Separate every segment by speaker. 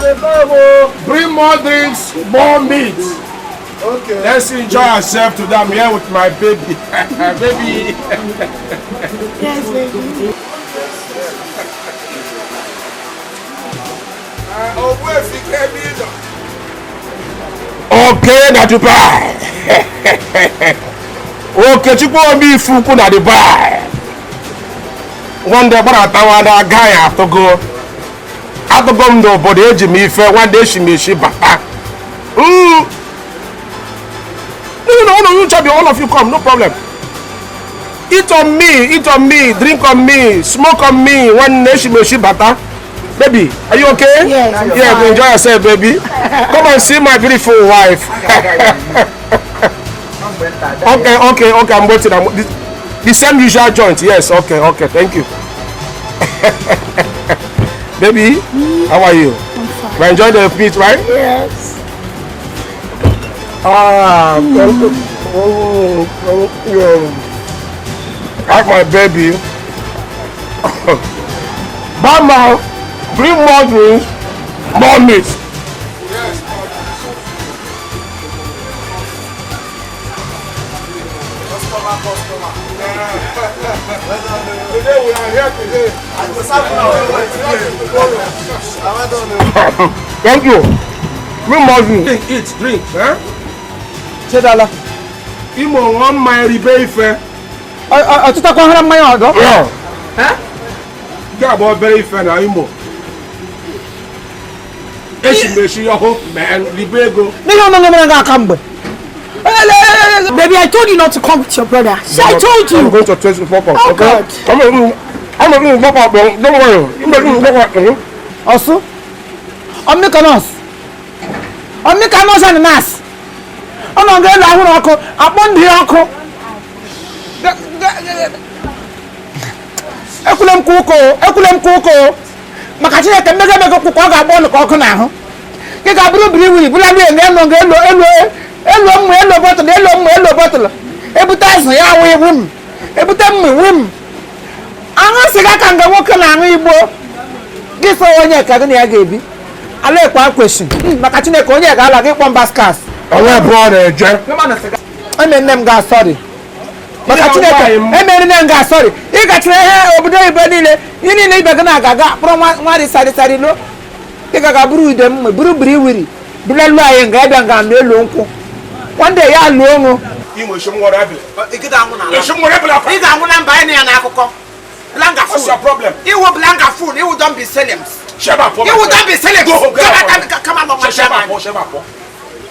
Speaker 1: dey come o.
Speaker 2: Bring more drinks, more meat.
Speaker 1: Okay.
Speaker 2: Let's enjoy ourselves today. I'm here with my baby. Baby.
Speaker 3: Yes, baby.
Speaker 2: Okay, na Dubai. Okechukwu Obi-Ifukwu na Dubai. Nwanne gbaratawa na aga ya atụgo. Atụgo m n'obodo eji m ife nwanne eshi m eshi bata. No, no, no, you chubby, all of you come, no problem. Eat on me, eat on me, drink on me, smoke on me. Nwanne eshi m eshi bata. Baby, are you okay?
Speaker 3: Yes, I'm
Speaker 2: Yeah,
Speaker 3: fine.
Speaker 2: enjoy yourself, baby. Come and see my beautiful wife. Okay, I'm waiting. The same usual joint. Yes, okay, okay, thank you. Baby, how are you?
Speaker 3: I'm fine.
Speaker 2: We enjoy the meat, right?
Speaker 3: Yes.
Speaker 2: Ah, thank you. Oh, thank you. Like my baby. Mama, bring more drinks, more meat.
Speaker 1: Customer, customer.
Speaker 2: Today we are here today.
Speaker 1: I go serve una well well today. I well done o.
Speaker 2: Thank you. Bring more drink. Drink, eat, drink. Eh?
Speaker 4: Chedala.
Speaker 2: Imo ṅụọ mmanya ribe ife.
Speaker 4: Ọtụtakwa mmanya ọdọ?
Speaker 2: Yeah. Nke a bụ obere ife na Imo. Eshi m eshi ọhụ mee ribe ego.
Speaker 4: N'ihe ọṅụṅụ mere gị aka mgbe.
Speaker 3: Baby, I told you not to come with your brother. See, I told
Speaker 2: I'm
Speaker 3: you.
Speaker 2: going to 24 up.
Speaker 3: Oh,
Speaker 2: Okay?
Speaker 3: God.
Speaker 2: I'm going to up. Don't worry. I'm going to up.
Speaker 4: Ọsụ. Ọmịka nọọsụ. Ọmịka nọọsụ and nurse. Ọ nọ nga elu ahụrụ ọkụ, akpọ ndị ya ọkụ. Ekwule m ka ụka o, ekwule m ka ụka o. Maka Chineke mmega emega kwụ ka ọ ga-agba ọnụ ka ọkụ n'ahụ. Gị ga-abụrụ biri wiri bụla ndị elu elu nga elu elu elu mmụ elu bọtụlụ elu mmụ elu bọtụlụ. Ebute azụ ya awụ iwu m. Ebute mmụ iwu m. Aṅụ sịga ka nga nwoke na-aṅụ igbo. Gị sọ onye ka gị na ya ga-ebi. Ala ekwe akwesị. Maka Chineke onye ga-ala gị kpọ mbaskas.
Speaker 2: Onwe ebe ọ na-eje.
Speaker 4: Eme nne m ga-asọrị. Maka
Speaker 2: Ihe
Speaker 4: Chineke
Speaker 2: nwaanyị m.
Speaker 4: emere nne m ga-asọrị. Ị gachara ihe obodo oyibo niile, ihe niile ibe gị na-aga aga kpọrọ nwa nwa rịsarịsarị lo. Ị ga-aga buru ude mma, buru biri wiri, buru elu anyị nga ịbịa nga nụ elu nkwụ. One day ya lụọ ọṅụ.
Speaker 2: Imo eshi m nwere ebele.
Speaker 4: Ị ga-anwụ n'ala.
Speaker 2: Eshi m nwere ebele akwa.
Speaker 4: Ị ga-anwụ na mba anyị na ya n'akụkọ. Blanga
Speaker 2: What's your problem?
Speaker 4: Iwu blanga fool, iwu don be selims.
Speaker 2: Sheba pụọ.
Speaker 4: Iwu don be selims.
Speaker 2: Go, go, go.
Speaker 4: Kama nọ nwa
Speaker 2: Sheba pụọ, sheba pụọ.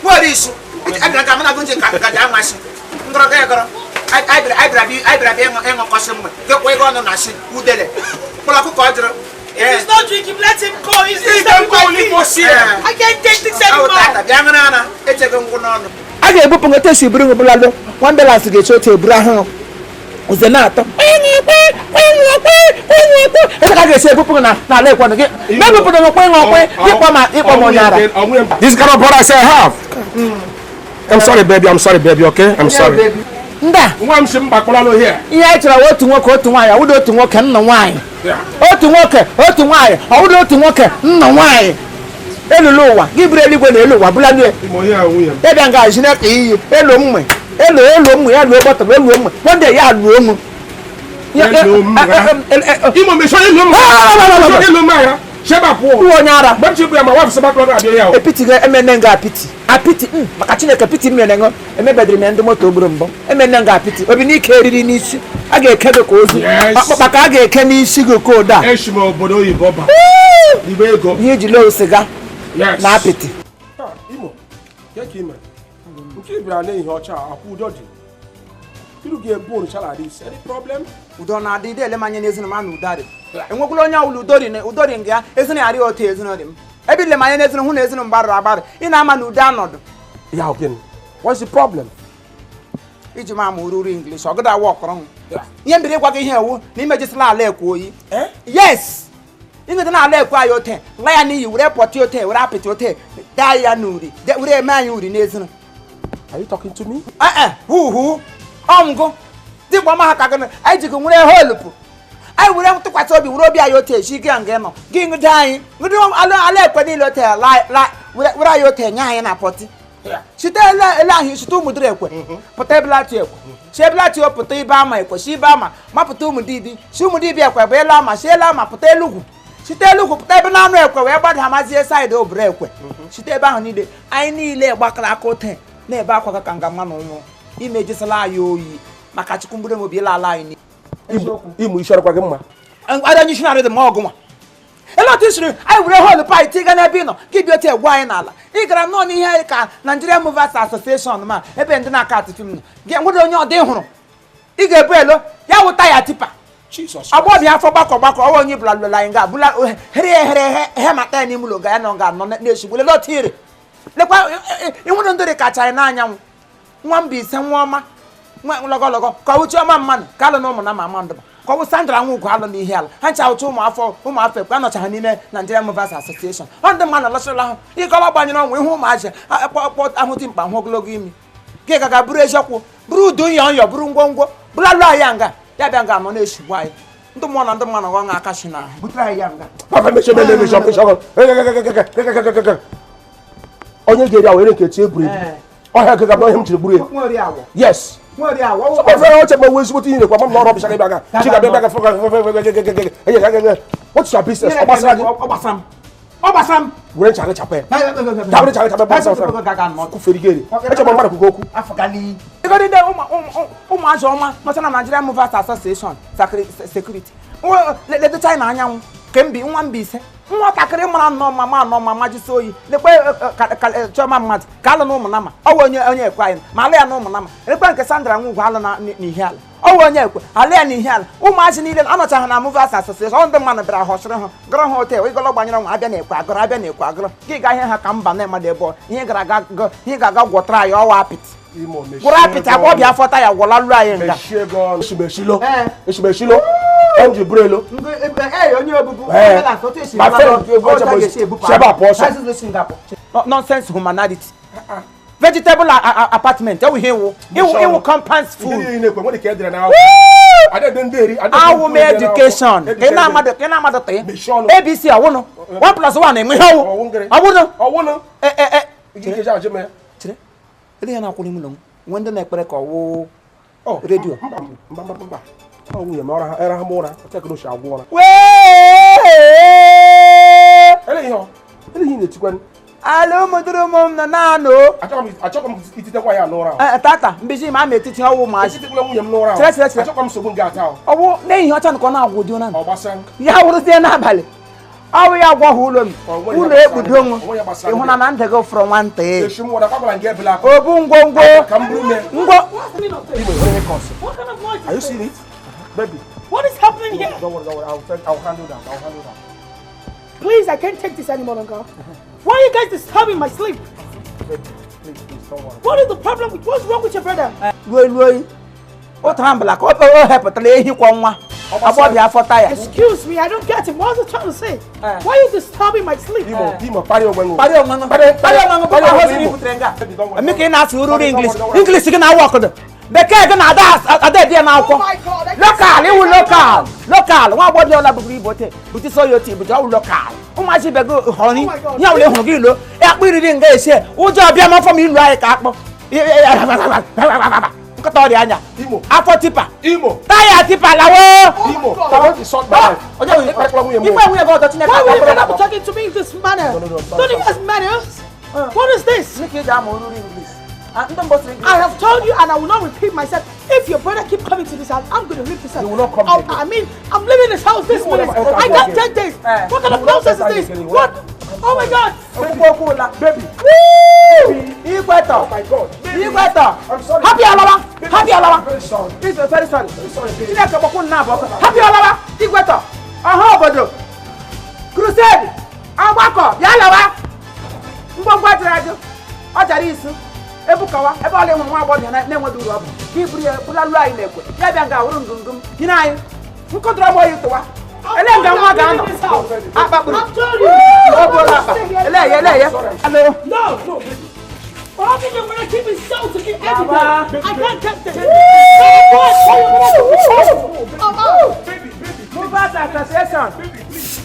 Speaker 4: Were isu. Ebịara ka mụ na gị gaja anwasị. Ngọrọ gị gọrọ. Anyị bịara bịa ịṅụkọsị mgbe. Gị kwa ego ọnụ na asị udele. Mkpụrụ ọkụkọ ọ jụrụ.
Speaker 3: If he's not drinking, let him go. He's
Speaker 2: Leave
Speaker 3: disturbing
Speaker 2: them go,
Speaker 3: my
Speaker 2: leave
Speaker 3: peace.
Speaker 2: us here.
Speaker 3: I can't take this
Speaker 4: Ọ
Speaker 3: anymore.
Speaker 4: tata bịa ṅụrụ ara echeghị ngwụ n'ọnụ. A ga-ebupụ nweta esi buru ṅụbụlalụ. One balance ga-eche otu eburu ahụhụ. Ụzọ na-atọ. Ebe ka a ga-esi ebupụ na n'ala ekwenụ gị. Ma ebupụrụ gị kwe ṅụ kwe gị kpọ ma ịkpọ m onye ara.
Speaker 2: This kind of brother I say I have. I'm sorry, baby. I'm sorry, baby. Okay? I'm sorry.
Speaker 4: Ndị a
Speaker 2: Nwa m si mba kpọrọ here.
Speaker 4: ihe anyị chọrọ wụ otu nwoke otu nwaanyị ọwụdụ otu nwoke nna nwaanyị.
Speaker 2: Yeah.
Speaker 4: Otu nwoke otu nwaanyị ọwụdụ otu nwoke nna nwaanyị. Elulu ụwa gị buru eluigwe na elu ụwa bụla nue.
Speaker 2: Imo here nwunye m.
Speaker 4: Ebe nga Chineke iyi elu mmụ elu elu mmụ ya luo bọtụlụ elu mmụ one day ya luo mụ.
Speaker 2: Elu mmụ, Imo mechie elu m. Elu m agha. Sheba pụọ.
Speaker 4: Iwe onye ara.
Speaker 2: Mgbe m chi bụ ya ma wife sị gbakọrọ abịa ya o.
Speaker 4: Epiti ga emene nga apiti apiti maka Chineke piti mmiri ṅụ emebediri m ya ndị moto gburu mbụ emene nga apiti obi n'ike eriri n'isi a ga-eke gị ka ozu
Speaker 2: Yes.
Speaker 4: ọkpụkpa ka a ga-eke n'isi gị ka ụda
Speaker 2: Eshi m obodo oyibo ba. Ibe ego.
Speaker 4: ihe iji loo siga
Speaker 2: Yes.
Speaker 4: na apịtị.
Speaker 2: Imo, ke ka ime? Nke ị bịara n'ihe ọcha akwụ udo dị. Iru ga-ebu onitsha like this. Any problem?
Speaker 4: Udo na-adị ide ele m anya n'ezinụlọ ma na udo dị. Enwekwala onye ọwụla udo dị udo dị nga ya ezinụlọ arịa otu ezinụlọ dị m. Ebe ile m anya n'ezinụlọ hụ na ezinụlọ gbarụrụ agbarụ ị na-ama na udo anọdụ.
Speaker 2: Ya gịnị? What's the problem?
Speaker 4: Iji m ama ururu English ọ gụda awa ọkọrọ m. Ihe mbiri ịgwa gị ihe ewu na imejisila ala ekwu oyi. Yes! Ịnweta na ala ekwu anyị ote la ya n'iyi were pọtị ote were apịtị ote daa ya n'uri were eme anyị uri n'ezinụlọ.
Speaker 2: Are you talking to me?
Speaker 4: Ee hu hu ọngụ dịgba ma ha ka gịnị anyị ji gị nwere holupụ Anyị were ntụkwasị obi were obi anyị otu echi gị nga nọ gị ngụde anyị ngụde ala ekwe niile ote were anyị ote nye anyị na pọtị site ele ahụ site ụmụdịrị ekwe pụta ebelati ekwe si ebelati pụta ibe ama ekwe si ibe ama mapụta ụmụdibi si ụmụdibi ekwe bụ elu ama si elu ama pụta elugwu site elugwu pụta ebe na anụ ekwe wee gbada amazie saịdị obere ekwe site ebe ahụ niile anyị niile gbakọrọ aka ote na-ebe akwa ka nga mmanụ nwụọ imejesala anyị oyi maka chukwu mgbere mobi ịla ala anyị
Speaker 2: Imo isi ọrụkwa gị mma
Speaker 4: anyị isi na-arị dị ma ọgụ nwa ele otu isiri anyị were họlụ paị tiga n'ebe ị nọ ka ibi otu egwu anyị n'ala ị gara nnọọ n'ihe ka Nigeria Movers Association ma ebe ndị na-aka atị fim nọ gị nwere onye ọdị hụrụ ị ga-ebu elo ya wụta ya tipa agbọbịa afọ gbakọ gbakọ ọwa onye bụla lụla anyị ga-abụla here here he mata ya n'ime ụlọ ga ya nọ ga-anọ na-eshigbu lele otu ire lekwa ịnwere ndị kacha anyị n'anyanwụ nwa Mbaise nwa ọma nwa lọgọlọgọ ka ọwụchi ọma mmanụ ka alụ na ụmụ na mama ndụba ka ọwụ Sandra Nwugwu alụ n'ihe ala ha ncha ụcha ụmụafọ ekwe anọcha ha n'ime Nigeria Movers Association ọ ndị mmadụ lọchịrịla ahụ ịkọwa gbanyere ọnwụ ihu ụmụazị akpọkpọ ahụ dị mkpa hụ ogologo imi gị gaga bụrụ eziokwu bụrụ udu nyọ nyọ bụrụ ngwongwo bụrụ alụ anyị ya nga ya bịa nga anọ na-eshigbu anyị ndị mmụọ na ndị mmadụ ghọọ aka shi n'ahụ butere anyị ya nga
Speaker 2: onye ga-eri awere nke tie egwuregwu ọhịa gị gabụ ihe m jiri gburu ya yes what's your business?
Speaker 4: Ọ gbasara m
Speaker 2: were ncha gị chapụ ya were ncha gị chapụ ya kụfere gị echekwa mmadụ kwugo okwu
Speaker 4: ịgọdị ndị ụmụazị ọma nọcha na Nigeria Movers Association security ledo China anyanwụ kembi nwa Mbaise nwatakịrị mara nnọọ mama anọ ma majisi oyi lekwe chiọma mmadụ ka alụ na ụmụnama ọwụ onye onye ekwe anyị ma alụ ya na ụmụnama lekwe nke Sandra Nwugwu alụ na n'ihe ala ọwụ onye ekwe alụ ya n'ihe ala ụmụazị niile anọcha ha na Movers Association ọ ndị mmadụ bịara họsịrị ha gọrọ ha hotel ịgọlọ gbanyere nwa abịa na-ekwe agọrọ abịa na-ekwe agọrọ gị ga ihe ha ka mba na-emadụ ebe ihe gara aga ihe ga-aga gwọtara anyị ọwa apịtị gwụrụ apịtị agbọbịa afọ taya gwọla lụ anyị nga
Speaker 2: eshimeshilo MG Brelo.
Speaker 4: Onye nonsense humanity. Vegetable apartment. Iwu compounds food. Awụ m education. Ka ị na-amadụ tị. ABC ọwụnụ. 1 + 1 enwe ihe ọwụ. Ọwụnụ.
Speaker 2: Ọwụnụ.
Speaker 4: Chere. Ele ya na-akwụrụ ime ụlọ m. Nwe ndị na-ekpere ka ọwụ redio.
Speaker 2: Mba mba mba. Ọ nwunye m ọra m ụra teknoshi agwụ ụra. Ele ihe na-etikwa
Speaker 4: ala ụmụdịrị ụmụ m nọ naanụ.
Speaker 2: Achọghị m ititekwa ya n'ụra.
Speaker 4: Tata mbiji ma ama etiti ọwụ ụmụazị.
Speaker 2: Etitikwala nwunye m n'ụra.
Speaker 4: Chere chere chere.
Speaker 2: Achọghị m nsogbu nke ata.
Speaker 4: Ọwụ n'ehihie ọcha nke ọ na-agwụ dị ụra.
Speaker 2: Ọ gbasara.
Speaker 4: Ya wụrụzie n'abalị. Ọwụ ya gwọghị ụlọ m. Ụlọ ekpudo nwe. Ịhụna na ndụ gị fọrọ nwata.
Speaker 2: Echi m nwere akwabara nke ebela akwa.
Speaker 4: Obu ngwongwo.
Speaker 2: Ka m buru mee.
Speaker 4: Ngwo.
Speaker 2: Are you seeing it? Baby.
Speaker 3: What is happening here?
Speaker 2: Don't worry, don't worry. I'll handle that. I'll handle that.
Speaker 3: Please, I can't take this anymore, longer. Why are you guys disturbing my sleep?
Speaker 2: Baby, please, please, don't worry.
Speaker 3: What is the problem? What's wrong with your brother? Excuse me, I don't get it. What was I trying to say? Why are you disturbing my sleep?
Speaker 4: English. Bekee gị na ada edi na akwụkwọ. Local, iwu local. Local. Nwa agbọghọ ọla bụrụ ibo te. Bute soyo tea, bute ọwụ local. Ụmụazị ibe gị họrọ ni. Ihe ọbụla ịhụrụ gị ilo. Akpụ iriri nga esi. Ụjọ ọbịa ma afọ m ilu anyị ka akpọ. Nkịta ọrịa anya. Afọ tipa. Taya tipa lawo.
Speaker 2: Imo.
Speaker 4: Ikpe nwunye gị ọzọ Chineke.
Speaker 3: Why will you be talking to me in this manner? Don't you have manners? What is this? I have told you, and I will not repeat myself. If your brother keep coming to this house, I'm going to leave this house.
Speaker 2: You will not come here.
Speaker 3: I mean, I'm leaving this house this minute. I got 10 days. What kind of nonsense is this? What? Oh my God!
Speaker 2: Baby.
Speaker 4: Woo!
Speaker 2: Oh my God. I'm sorry.
Speaker 4: Happy Alawa. Happy Alawa.
Speaker 2: Very sorry.
Speaker 4: Very sorry.
Speaker 2: Very sorry, baby.
Speaker 4: Happy Alawa. Igweto. Ọha obodo. Crusade. Agbakọ. Bịa lawa. Ngwongwo jụrụ ajụ. Ọ jara isu. Ebukawa ebe ọla ịhụrụ nwa agbọghọ na-enweghị uru ọ bụ ka iburu ya bụlalụ anyị na-ekwe ya bịa nga wụrụ ndụndụ m nyere anyị nkụdọrọ m oyi tụwa ele nga nwa ga-anọ akpakpuru oboro akpa ele ya ele ya.
Speaker 3: No, no. I can't take this.
Speaker 2: Baby, baby.
Speaker 3: Weavers Association.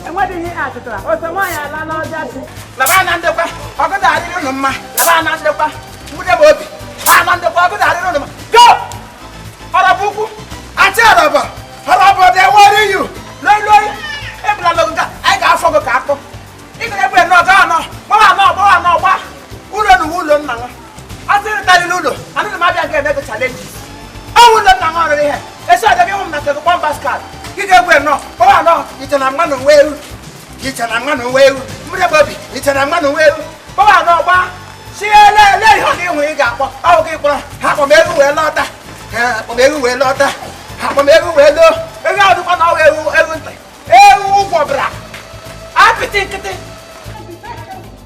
Speaker 3: Enweghị ihe achịtara. Otu nwaanyị ala n'ọja si.
Speaker 4: Laba na ndekwa, ọgụ ga-adịrị unu mma. Laba na ndekwa, nwunye m obi. Laba na ndekwa, ọgụ ga-adịrị unu mma. Go! Ọrọbụ ukwu, achị ọrọbọ, ọrọbọ dey worry you. Loi loi, ebula lọgụ ka anyị ga-afọ gị ka akpụ. Ị ga-egbu nnọọ gaa anọ, gbawa anọ, gbawa anọ, gba. Ụlọ na uwe ụlọ nna nwa. Asịrị tarịrị ụlọ, anụrụ m abịa nke eme gị challenges. Ọ wụ ụlọ nna nwa ọrịrị ihe. Esi ọdọ gị hụ m na nke gị kpọm basket. Ị ga-egbu nnọọ, gbawa anọ, iche na mmanụ nwa ewu. Iche na mmanụ nwa ewu. Mmiri bụ obi, iche na mmanụ nwa ewu. Gbawa anọ, gba. Si ele ele ihe ọ ga-ịhụ ị ga-akpọ. Ọ bụ gị kpọrọ, ha akpọ m ewu wee lọta. Ha akpọ m ewu wee lọta. Ha akpọ m ewu wee loo. Ewu ahụ dịkwa na ọ wụ ewu ewu ntị. Ewu ụgwọ bịara. Apịtị nkịtị.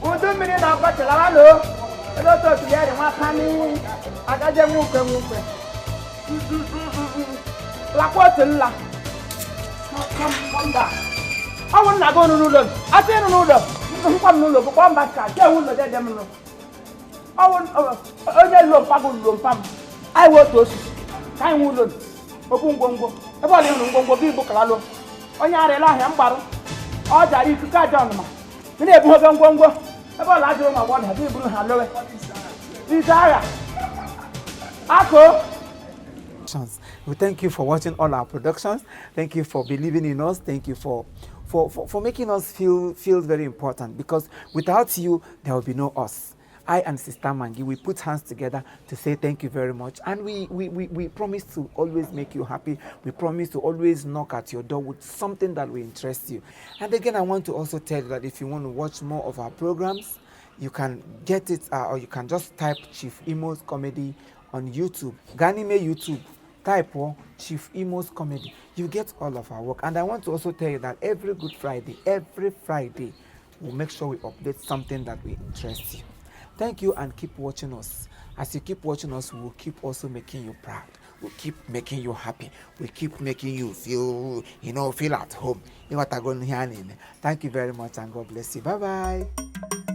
Speaker 3: Udu mmiri na ọkọchị lawa loo. Ebe otu otu ya dị nwa pani. Agaje nwukwe nwukwe. Lakwa otu nla. Come back. Ọ bụ nna gị ọrụ n'ụlọ m. Asị ịrụ n'ụlọ. Nkwa m n'ụlọ gị kpọọ mba ka jee ụlọ dede m nụ. Ọ bụ onye lụọ mpa gị lụọ mpa m. Anyị wee otu osisi. Ka anyị nwe ụlọ m. Obu ngwongwo. Ebe ọ na ịhụrụ ngwongwo gị bụ kala lụọ. Onye arịla ahịa mgbarụ. Ọ jara ikuku aja ọnụma. Ị na-ebu oge ngwongwo. Ebe ọ na-ajụrụ ma gbọdọ gị buru ha lowe. Ite agha. Akụ.
Speaker 4: We thank you for watching all our productions. Thank you for believing in us. Thank you for making us feel very important, because without you, there will be no us. I and Sister Mangi, we put hands together to say thank you very much. And we promise to always make you happy. We promise to always knock at your door with something that will interest you. And again, I want to also tell you that if you want to watch more of our programs, you can get it, or you can just type Chief Imo's Comedy on YouTube. Ganime YouTube. Type oh, Chief Imo's Comedy. You get all of our work. And I want to also tell you that every Good Friday, every Friday, we'll make sure we update something that will interest you. Thank you, and keep watching us. As you keep watching us, we'll keep also making you proud. We'll keep making you happy. We'll keep making you feel at home. You know what I'm going here. Thank you very much, and God bless you. Bye-bye.